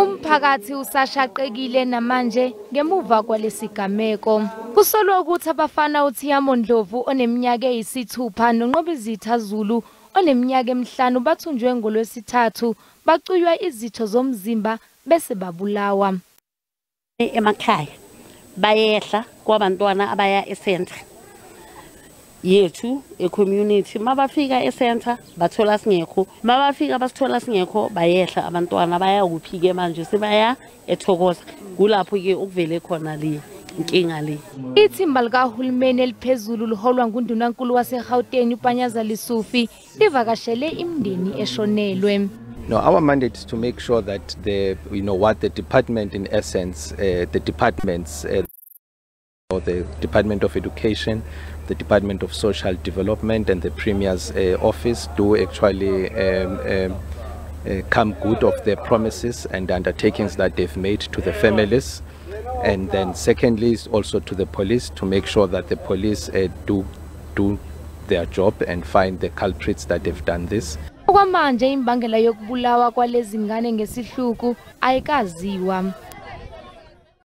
Umphakathi usashaqekile namanje ngemuva kwalesigameko. Kusolwa ukuthi abafana uThiyamo Ndlovu oneminyaka eyisithupha noNqobizitha Zulu oneminyaka emihlanu bathunjwe ngolwesithathu, bacuywa izitho zomzimba bese babulawa. Emakhaya bayehla kwabantwana abaya e-center yethu e-community. Mabafika e-center bathola singekho, mabafika basithola singekho, bayehla abantwana. Baya kuphi-ke manje? Sebaya eThokoza. Kulapho-ke okuvele khona le nkinga le. Ithimba likahulumeni eliphezulu liholwa nguNdunankulu waseGauteng uPanyaza Lesufi livakashele imindeni eshonelwe. No, our mandate is to make sure that the, you know, what the department in essence, the departments, the Department of Education, the Department of Social Development, and the Premier's office do actually come good of their promises and the undertakings that they've made to the families. And then secondly is also to the police, to make sure that the police do their job and find the culprits that have done this. Okwamanje imbangela yokubulawa kwalezi ngane ngesihluku ayikaziwa.